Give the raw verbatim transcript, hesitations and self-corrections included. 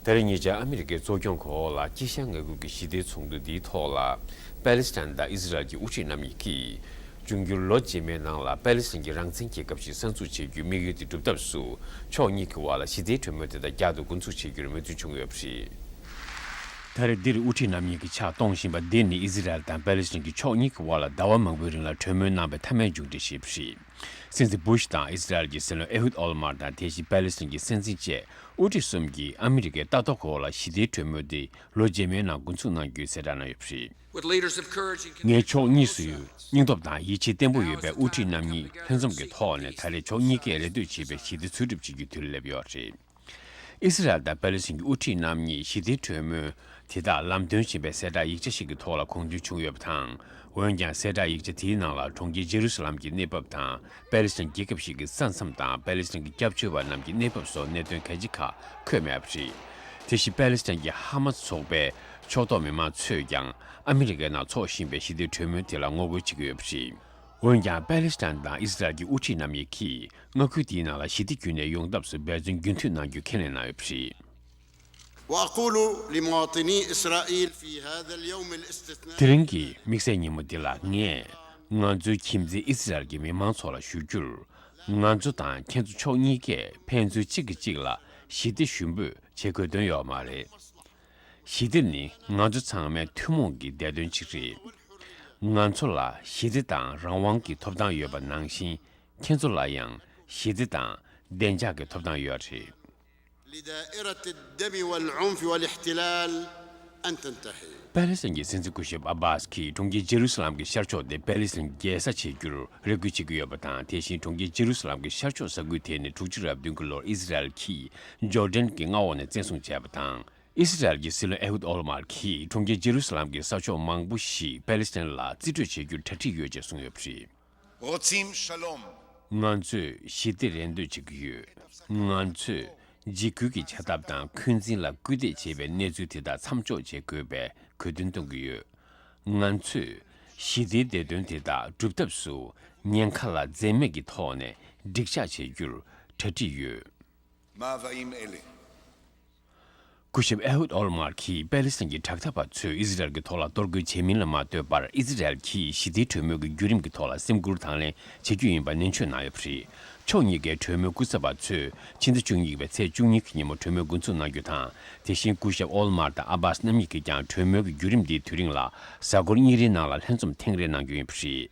ད་རེས་ཉེ་ཆར་ཨ་མི་རི་ཀའི་གཙོ་སྐྱོང་གི་འོག་ལ་དཀྱིལ་ཤར་མངའ་ཁུལ་གྱི་ཞི་བདེའི་ཚོགས་འདུ་འདིའི་ཐོག་ལ་པེ་ལི་སི་ཐན་དང་ཨི་ཟི་རལ་གྱི་དབུ་ཁྲིད་རྣམ་གཉིས་ཀྱིས། འབྱུང་འགྱུར་ལོ་རྗེས་མའི་ནང་ལ་པེ་ལི་སི་ཐན་གྱི་རང་བཙན་རྒྱལ་ཁབ་ཞིག་གསར་འཛུགས་བྱེད་རྒྱུའི་དམིགས་ཡུལ་དེ་སྒྲུབ་ཐབས་སུ། ཕྱོགས་གཉིས་ཀྱི་དབར་ལ་ཞི་བདེའི་གྲོས་མོལ་དེ་དག་བསྐྱར་དུ་འགོ་འཛུགས་བྱེད་རྒྱུར་མོས་མཐུན་བྱུང་ཡོད་པ་རེད། ད་རེས་འདིར་དབུ་ཁྲིད་རྣམ་གཉིས་ཀྱིས་ཕྱག་གཏོང་བཞིན་པ་འདི་ནི་ཨི་ཟི་རལ་དང་པེ་ལི་སི་ཐན་གྱི་ཕྱོགས་གཉིས་ཀྱི་དབར་ལ་ཟླ་བ་མང་པོའི་རིང་ལ་གྲོས་མོལ་གནང་བའི་མཐའ་མའི་མཇུག་འབྲས་ཞིག་རེད། སྲིད་འཛིན་བུ་ཤ་དང་ཨི་ཟི་རལ་གྱི་སྲིད་བློན་ཨེ་ཧུད་ཨོལ་མར་དང་དེ་བཞིན་པེ་ལི་སི་ཐན་གྱི་སྲིད་འཛིན་བཅས་དབུ་ཁྲིད་གསུམ་གྱིས་ཨ་མི་རི་ཀའི་ལྟ་རྟོག་འོག་ལ་ཞི་བདེའི་གྲོས་མོལ་དེ་ལོ་རྗེས་མའི་ནང་འགོ་འཛུགས་གནང་རྒྱུའི་གསལ་བསྒྲགས་གནང་ཡོད་པ་རེད། With leaders of courage and ངས་ཕྱོགས་གཉིས་སུ་སྙིང་སྟོབས་དང་ཡིད་ཆེས་བརྟན་པོ་ཡོད་པའི་དབུ་ཁྲིད་རྣམ་གཉིས་ལྷན་འཛོམས་ཀྱི་ཐོག་ནས་ད་རེས་ཕྱོགས་གཉིས་ཀས་རེ་ལྟོས་བྱེད་པའི་ཞི་བདེ་འཚོལ་སྒྲུབ་བྱེད་རྒྱུའི་དུས་སླེབས་ཡོད་རེད། ཨི་སི་རལ་དང་པེ་ལི་སིན་གྱི་དབུ་ཁྲིད་རྣམ་གཉིས་ཞི་བདེའི་གྲོས་མོལ་དེ་དག་ལམ་སྟོན་བྱེད་པའི་གསལ་བསྒྲགས་ཡིག་ཆ་ཞིག་གི་ཐོག་ལ་དགོངས་འདུན་བྱུང་ཡོད་པ་དང་། འོན་ཀྱང་གསལ་བསྒྲགས་ཡིག་ཆ་དེའི་ནང་ལ་གྲོང་ཁྱེར་ཇེ་རུ་སི་ལམ་གྱི་གནས་བབ་དང་པེ་ལི་སིན་རྒྱལ་ཁབ་ཞིག་གི་ས་མཚམས་དང་པེ་ལི་སིན་གྱི་སྐྱབས་བཅོལ་བ་རྣམས་ཀྱི་གནས་བབ་སོགས་གནད་དོན་གལ་ཆེ་ཁག་འཁོད་མེད་པ་རེད། དེ་བཞིན་པེ་ལི་སིན་གྱི་ཧ་མ་སི་ཚོགས་པའི་ཕྱོགས་གཏོགས་མི་མང་ཚོས་ཀྱང་ཨ་མི་རི་ཀའི་ནང་འཚོགས་བཞིན་པའི་ཞི་བདེའི་གྲོས་མོལ་དེ་ལ་ངོ་རྒོལ་བྱེད་ཀྱི་ཡོད་པ་རེད། འོན་ཀྱང་པེ་ལི་སི་ཐན་དང་ཨི་སི་རལ་གྱི་དབུ་ཁྲིད་རྣམ་གཉིས་ཀྱིས་མངའ་ཁུལ་དེའི་ནང་ལ་ཞི་བདེ་རྒྱུན་གནས་ཡོང་ཐབས་སུ་འབད་བརྩོན་རྒྱུན་མཐུད་གནང་རྒྱུ་ཁས་ལེན་གནང་ཡོད་པ་རེད། وأقول لمواطني إسرائيل في هذا اليوم الاستثنائي དེ་རིང་གི་དམིགས་བསལ་ཉིན་མོ་འདི་ལ་ངས་ང་ཚོའི་ཁྱིམ་མཚེས་ཨི་སི་རལ་གྱི་མི་མང་ཚོ་ལ་ཞུ་རྒྱུར། ང་ཚོ་དང་ཁྱེད་ཚོ་ཕྱོགས་གཉིས་ཀས་ཕན་ཚུན་གཅིག་གིས་གཅིག་ལ་ཞི་བདེ་ཞུ་འབོད་བྱེད་དགོས་དོན་ཡོད་མ་རེད། ཞི་བདེ་ནི་ང་ཚོ་ཚང་མའི་ཐུན་མོང་གི་བདེ་དོན་ཅིག་རེད། ང་ཚོ་ལ་ཞི་བདེ་དང་རང་དབང་གི་ཐོབ་ཐང་ཡོད་པ་ནང་བཞིན། ཁྱེད་ཚོ་ལ་ཡང་ཞི་བདེ་དང་བདེ་འཇགས་ཀྱི་ཐོབ་ཐང་ཡོད་རེད། لدائرة الدم والعنف والاحتلال أن تنتهي. པེ་ལི་སིན་གྱི་སྲིད་འཛིན་སྐུ་ཞབས་ཨ་བྷ་སི་ཀྱིས་གྲོང་ཁྱེར་ཇེ་རུ་སི་ལམ་གྱི་ཤར་ཕྱོགས་དེ་པེ་ལི་སིན་རྒྱལ་ས་བྱེད་རྒྱུར་རེ་སྐུལ་བྱེད་ཀྱི་ཡོད་པ་དང་། དེ་བཞིན་གྲོང་ཁྱེར་ཇེ་རུ་སི་ལམ་གྱི་ཤར་ཕྱོགས་ས་ཁུལ་དེ་ནི་དྲུག་ཅུ་རེ་བདུན་གྱི་ལོར་ཨི་སི་རལ་གྱིས་ཇོར་ཌན་གྱི་མངའ་འོག་ནས་བཙན་བཟུང་བྱས་པ་དང་། ཨི་སི་རལ་གྱི་སྲིད་བློན་ཨེ་ཧུད་ཨོལ་མར་གྱིས་གྲོང་ཁྱེར་ཇེ་རུ་སི་ལམ་གྱི་ས་ཕྱོགས་མང་པོ་ཞིག་པེ་ལི་སི་ཐན་ལ་རྩིས་སྤྲོད་བྱེད་རྒྱུར་གྲ་སྒྲིག་ཡོད་ཅེས་གསུངས་ཡོད་པ་རེད། רוצים שלום. ང་ཚོས་ཞི་བདེ་རེ་འདོད་བྱེད་ཀྱི་ཡོད། ང་ཚོས་འཇིགས་སྐུལ་གྱི་བྱ་ཐབས་དང་འཁོན་འཛིན་ལ་སྐུལ་འདེད་བྱེད་པའི་གནས་ཚུལ་དེ་དག་མཚམས་འཇོག་བྱེད་དགོས་པའི་དགོས་འདུན་གཏོང་གི་ཡོད། ང་ཚོས་ཞི་བདེའི་བདེ་དོན་དེ་དག་སྒྲུབ་ཐབས་སུ་ཉེན་ཁ་ལ་འཛེམ་མེད་ཀྱི་ཐོག་ནས་འགྲིག་ཆགས་བྱེད་རྒྱུར་གྲ་སྒྲིག་ཡོད། ما وعیم ال. སྐུ་ཞབས་ཨེ་ཧུད་ཨོལ་མར་གྱིས་པེ་ལི་སི་ཐན་གྱི་དྲག་འཐབ་པ་ཚོས་ཨི་ཟི་རལ་གྱི་ཐོག་ལ་གཏོར་རྒོལ་བྱེད་མིན་ལ་མ་ལྟོས་པར། ཨི་ཟི་རལ་གྱིས་ཞི་བདེའི་གྲོས་མོལ་གྱི་བརྒྱུད་རིམ་གྱི་ཐོག་ལ་སེམས་ཁུར་དང་ལེན་བྱེད་རྒྱུ་ཡིན་པ་ནན་བརྗོད་གནང་ཡོད་པ་རེད། ཕྱོགས་གཉིས་ཀའི་གྲོས་མོལ་སྐུ་ཚབ་པ་ཚོས་ཕྱི་ཟླ་བཅུ་གཉིས་པའི་ཚེས་བཅུ་གཉིས་ཀྱི་ཉིན་མོ་གྲོས་མོལ་འགོ་འཛུགས་གནང་རྒྱུ་དང་། དེ་བཞིན་སྐུ་ཞབས་ཨོལ་མར་དང་ཨ་བྷ་སི་རྣམ་གཉིས་ཀྱིས་ཀྱང་གྲོས་མོལ་གྱི་བརྒྱུད་རིམ་འདིའི་དུས་རིང་ལ་གཟའ་འཁོར་གཉིས་རེའི་ནང་ལ་ལྷན་འཛོམས་ཐེངས་རེ་གནང་རྒྱུ་ཡིན་པ་རེད།